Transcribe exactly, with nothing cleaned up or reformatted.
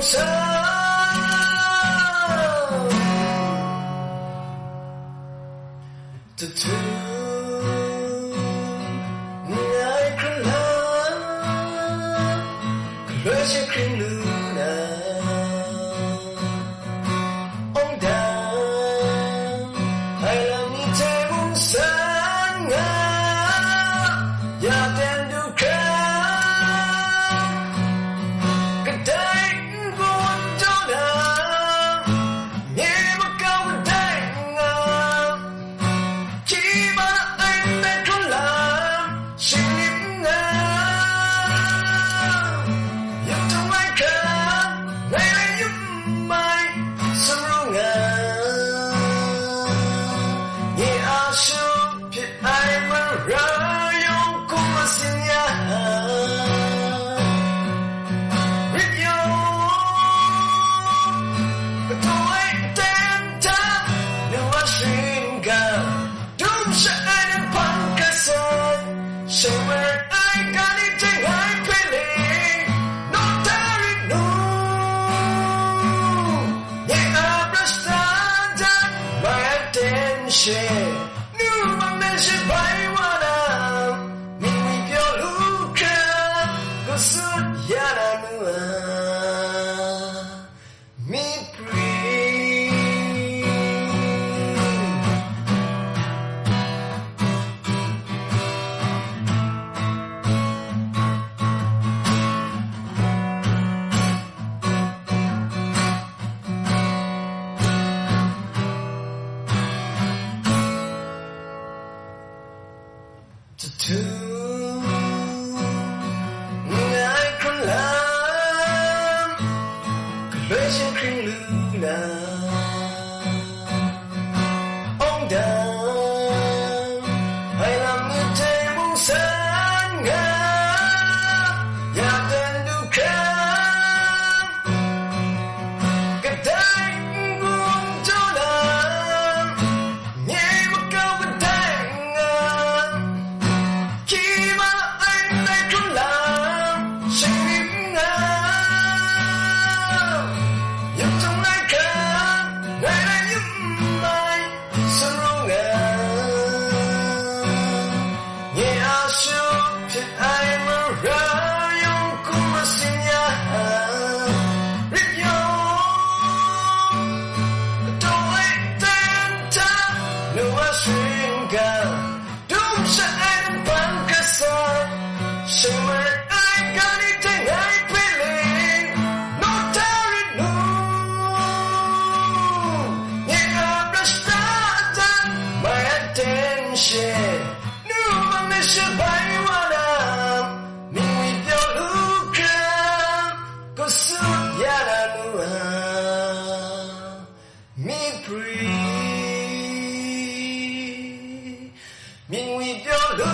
Sa, tahtun nngai hkrum lam, galoi she hkring lu na, awng dang, ai lam ni hte mung san nga, ya ten du hkra, kadai n-gun taw na, nye makau kadai n-nga, hki ma ai n-bai hkrum lam, shinglim n-nga, yawng htung ai hkra, ngai rai yum ai, sumru nga, nye a shut hpyit ai mara yawng hkum masin ya, rit yawng, kataw ai aten hta, nu a sharin ga, dum sha ai nanhpang hkra sai, sheng marai ai ga ni teng ai hpe le, naw ta rit nu, nye a bra shata dan mai ai ten she, nu mang na she bai wa na, mingwi pyaw lu hkra, kusut ya na nu a, myiprwi. Tahtun nngai hkrum lam, galoi she hkring lu na, awng dang, ai lam ni hte mung san nga, ya ten du hkra, kadai n-gun taw na, nye makau kadai n-nga, hki ma ai n-rai hkrum lam, shinglim n-nga, yawng htung ai hkra, ngai rai yum ai, sumru nga, nye a shut hpyit ai mara yawng hkum masin ya, rit yawng, kataw ai ten hta, nu a sharin ga, dum sha ai nanhpang hkra sai, sheng marai ai ga ni teng ai hpe le, naw ta rit nu, nye a bra shata dan mai ai ten she, nu mang na she bai wa na, mingwi pyaw lu hkra, kusut ya na nu a, myiprwi, mingwi pyaw lu